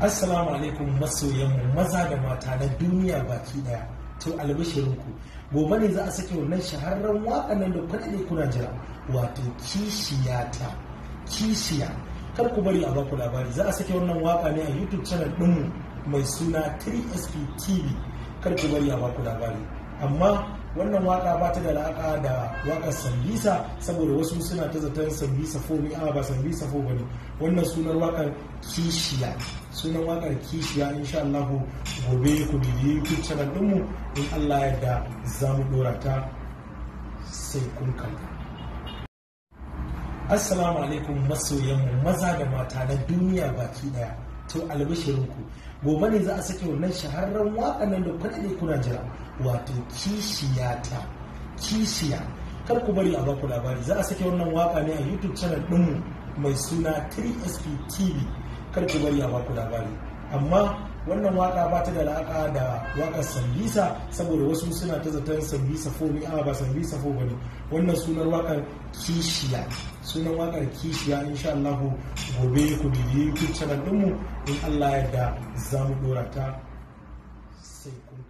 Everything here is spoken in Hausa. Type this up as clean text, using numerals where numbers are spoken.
Assalamu alaikum masoyanmu maza da mata na duniya baki daya. To albishirinku, gobe ne za a sake wannan shahararren waƙan nan da kuɗaɗe kuna jira, wato Kishiyata. Kishiya. Kar ku bari a baku labari, za a sake wannan waƙa ne a YouTube channel ɗinmu mai suna 3SP TV. Kar ku bari a baku labari. Amma wannan waka ba ta da alaƙa da wakar Sambisa, saboda wasu suna ta zaton Sambisa 4 ne, a ba Sambisa 4 bane. Wannan sunan wakar Kishiya, sunan wakar Kishiya. Insha Allah gobe ku bibiyi YouTube channel ɗinmu, in Allah yarda za mu dora ta sai kun kalla. Assalamu alaikum masoyanmu maza da mata na duniya baki daya. To albishirinku, gobe ne za a sake wannan shahararren waƙan nan da kuɗaɗe kuna jira, wato Kishiyata. Kishiya. Kar ku bari a baku labari, za a sake wannan waka ne a YouTube channel ɗinmu mai suna 3SP TV. Kar ku bari a baku labari. Amma wannan waka ba ta da alaƙa da wakar Sambisa, saboda wasu suna ta zaton Sambisa 4 ne, a ba Sambisa 4 bane. Wannan sunan wakar Kishiya, sunan wakar Kishiya. Insha Allah gobe ku bibiyi YouTube channel ɗinmu, in Allah yarda za mu dora ta sai kun